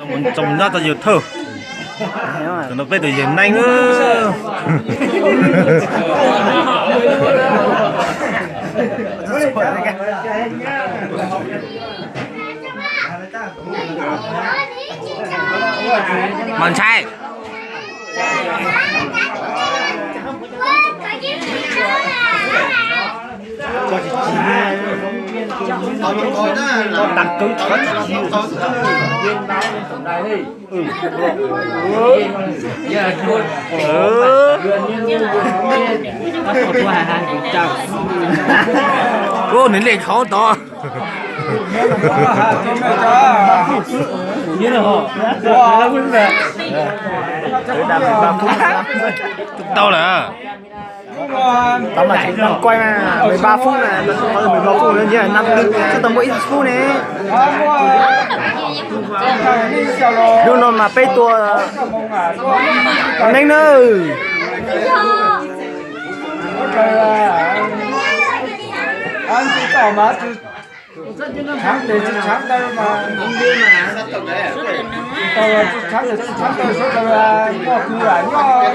Mus tsoom nyob rau YouTube, tus no peb tus yawg Neeb. Mas ntshai. Ua nws liaj khov tod. Tau lawm. Tao mas tseem đang quay mà, mười ba phút nè, tao tseem quay mười ba phút nữa nha, năm tư, sắp tao muaj ib phút nè. Hnub no mas peb tua neeb na. Tshav tes tsis tshav taw mas, tsis tau tsis tshav tes tsis tshav taw suav taw noj kwv lam nyob.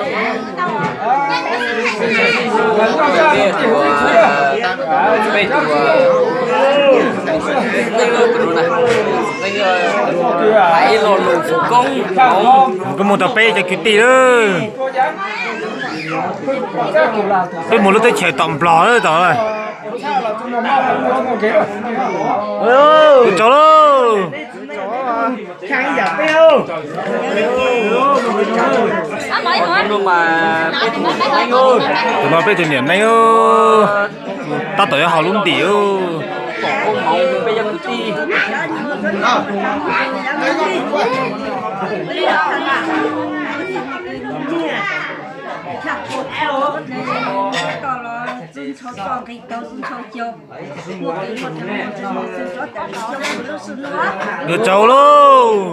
Koj mus tau peb cov kwv tij lawm. Peb mus lub teb chaws tom Nplog lawm tod. Kuv tsaug lauj. Tus no peb tus niam neeb, tab tom yuav haus lub ntim. Kuv tsaug lauj.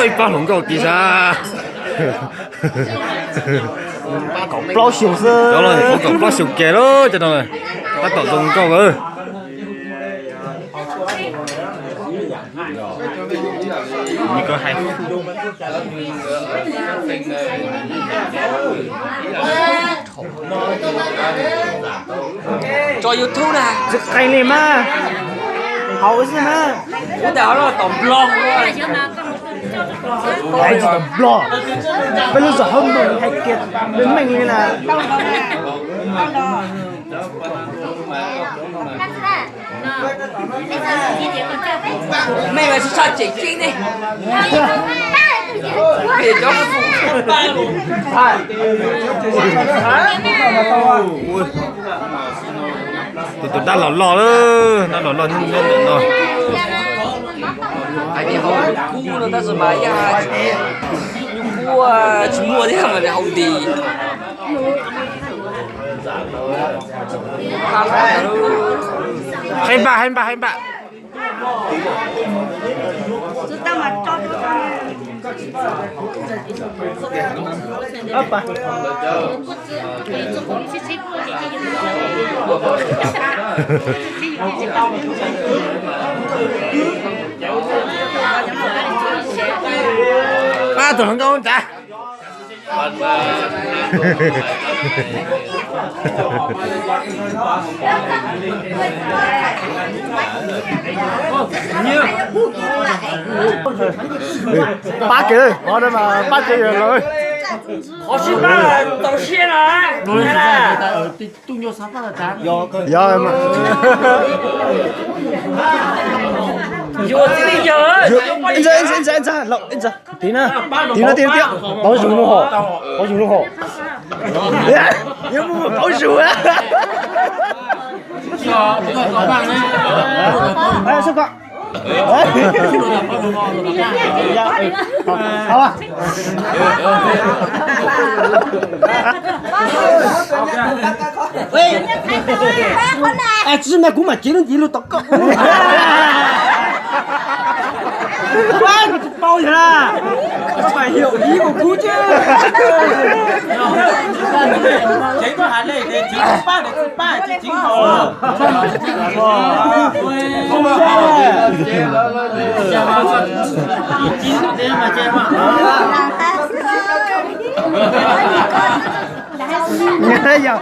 Ib pab hluas nkauj tis sab. Kaum plaub xyoo xwb. Kaum plaub xyoo kiag lawm cov no, tab tom zoo nkauj lawm. Tso YouTube na. Tsis qees li mas, haus xwb mas. Ub, tas ho los tom Nplog. Hais tsis tom Nplog, peb lub zos Hmoob Muas hais kiag meej li na. Mej mas tsis tshaj cem ceeb ne. Tus tus dab los loj lawm, dab los loj nyob ntawm no. Hais tias haus nyuj kub no tab sis mas yog nyuj kub tsis muaj thiab mas nws haus ntis. Heev npam, heev npam, heev npam. Pab tus hluas nkauj ntag. Pab kiag, qhov no mas pab kiag yawg lawm. Qhov sib pab tau siab no. Yog, ib ntxa, ib ntxa, ib ntxa, ib ntxa, ib ntxa, tiv na, tiv na, tiv na, tiv na, pauv zug lub hom, pauv zug lub hom. Yuav mus pauv zug. Tsis mas kuv mam cev lub ntxiv lug tom koj. Kuv tsis paub yog na. Tsis paub yog ib kuv kuv ces. Yog,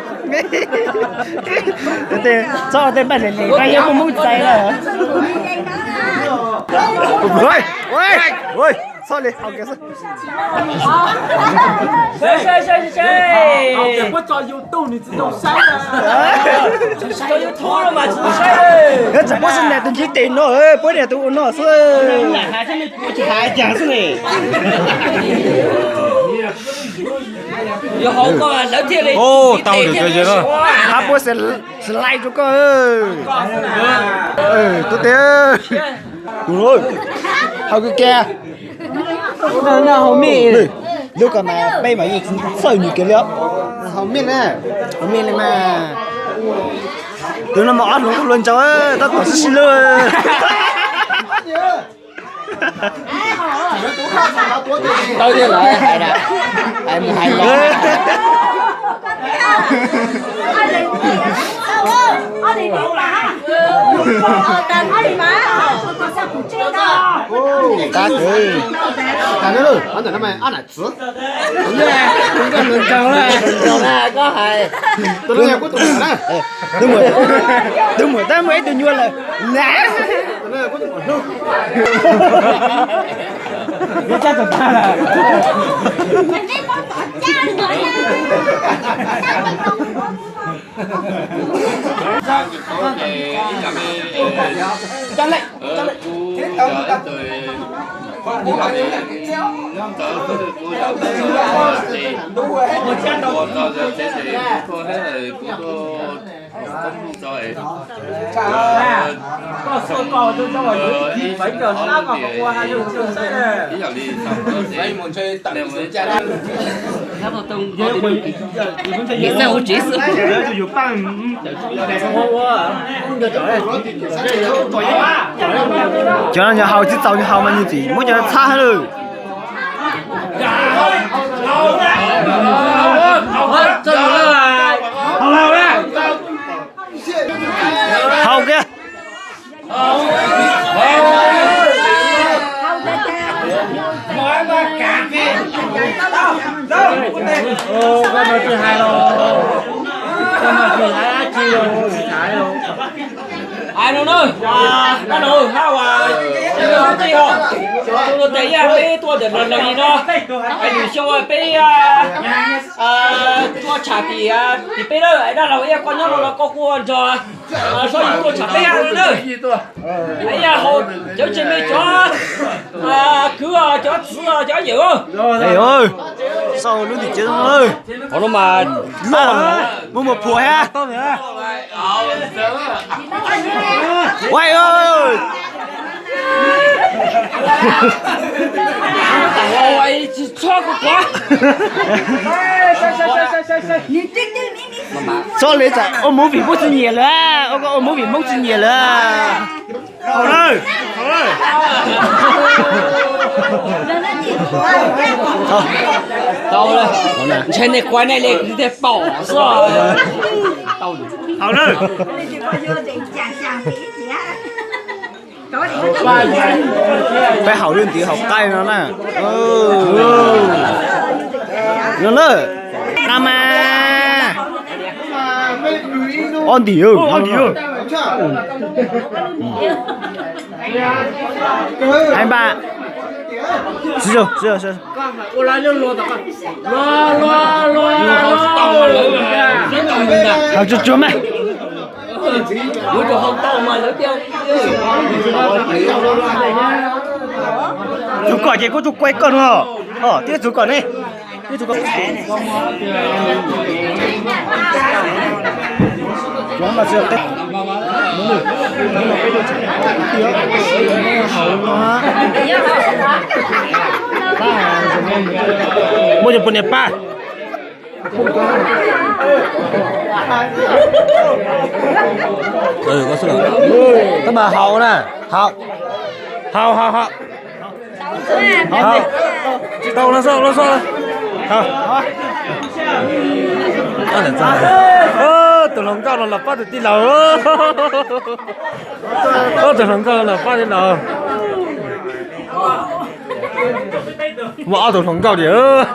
txhob tej npaj lem lem, yog muaj Hmoob txais lawm. Txhob li, tso YouTube no mas tsis saib. Txawm puab xav nias tus ntsiv tes no, puab nias tus ua no xwb. Tsis hais cas xwb ne. Tau lawm, hab puab slide rau koj. Tuab teg, haus kawg kiag. Lub ko mas peb mas yeej txhawj nws kiag li os. Haus mij li mas. Tus no mas ob hluas nkauj hluas nraug tab tom sib sib lub. Tau tiag lawm, hais mus hais los. Tab sis, ntawm no mas ob nam txiv, koj hais, twb muaj, twb muaj tab muaj ib tug nyuag lawm. Cov no yog haus tsis txaus, yog haus mas nws txim muab cov no txhab lawm. Haus kiag. Hais no na, dab laug hab ua, tus no tes yaj peb tuaj ntawm no li no, lwm xyoo peb tuaj tsham tim, tim peb lawm, dab laug ib yam koj nyob no los koj kuj ua nrog, sawv yim tuaj tsham peb hab na. Ib yam haus cov tsev me cov kwv, cov txiv, cov yawm. Sau lub ntim tsev no, qhov no mas loj, muaj muaj phuam hab. Tsis txhob li, tsam ua movie Hmoob tsis nyiam lawm, ua movie Hmoob tsis nyiam lawm. Haus lawm, haus lawm. Tau lawm, ntshai nej kuav nej li kuv thiaj pom xwb. Haus lawm. Peb haus lub ntiv haus qaij no na. No na, qab mas. Ob ntim, ob ntim. Hais npaj. Haus tsuag tsuag mas. Txug kom ces kuv tsuas kuaj koj no. Tib txug kom ne. Muab cov poj niam pab. Tab mas haus na, haus, haus, haus, haus. Haus. Tau no xwb, no xwb. Haus. Tus hluas nkauj no los pab tus tij laug. Ob tug hluas nkauj no los pab tij laug. Muaj ob tug hluas nkauj tiag.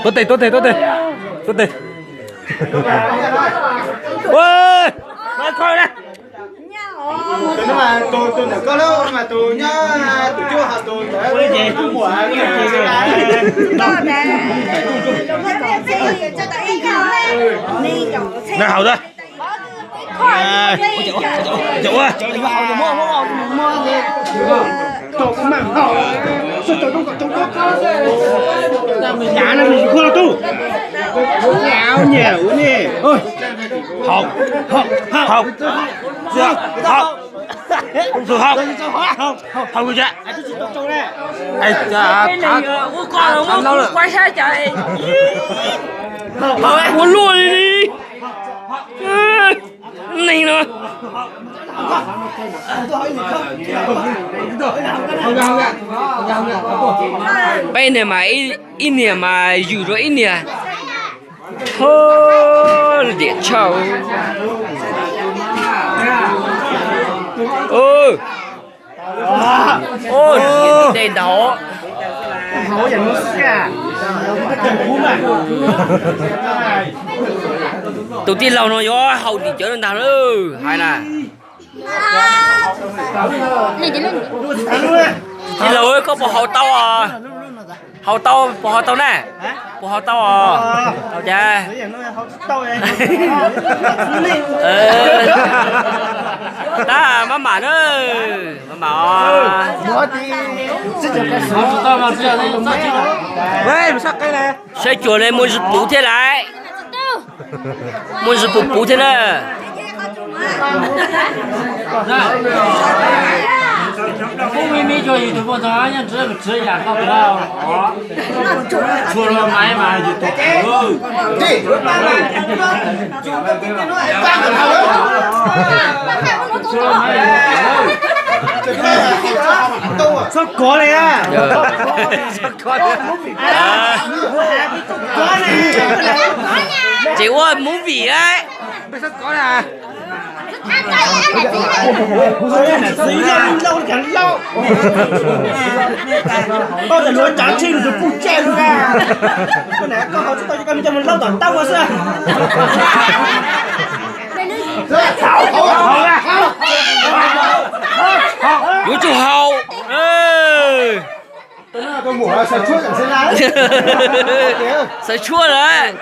Tuav tes, tuav tes, tuav tes, tuav tes. Ua, no kho na. Tus no mas tus, tus ntawm koj lawm mas tus nyob tus cuab hos tus ntawd tus muam. Na haus na. Ua, haus, haus, haus, haus, haus, haus, haus. Ua luaj li li. Neeg no. Peb niag mas ib niag mas yws rau ib niag. Ho, diam tshaj. Ntau. Tus tij laug no yuav haus dim cawv ntag lauj, hais na. Tij laug, koj puas haus tau? Haus tau, puas haus tau na? Puas haus tau os? Tau cas? Tab mab mam na, mab mam os. Sawv cuam ne, muaj zws puv thiab lawm. Muaj zws puv puv thiab na. Txhob kov li. Tseem ua movie a. Txiv lauj, txiv lauj, koj tseem luag tsav tsheej tus puj caj lug na. Koj haus tsis tau ces koj mus coj mus laub tom taub ua xwb. Yuav tsum haus. Xaws tshuaj lawm.